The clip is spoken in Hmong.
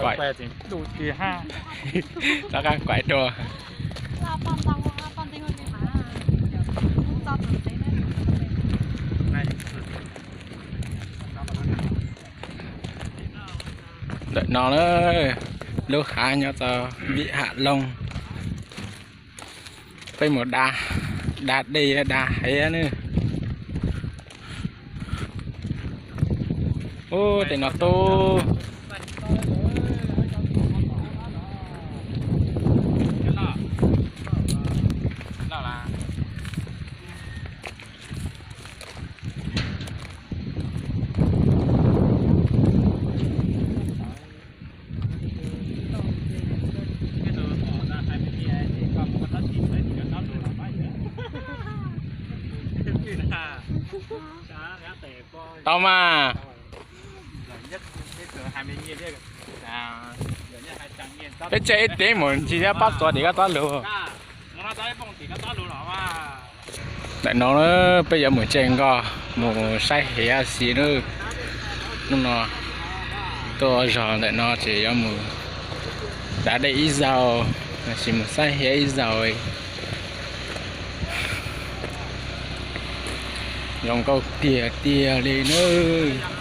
Kuaim, rov qab kuaim dua. Ntawm no na, lub hav nyob tau Vịnh Hạ Long. Peb mus da, da dej da hev na. Ub, tej no tub. Tau mas. Peb tseg ib teb mus ntsis thiab pab txog tim koj txoj lus. Ntawm no peb yuav mus tsev nkoj mus saib hiav xis nawb. Hnub no tuaj zog ntawm no ces yuav mus da dej ib zaug, los sis mus saib hiav ib zaug. Zoo nkauj tiag tiag li nawb.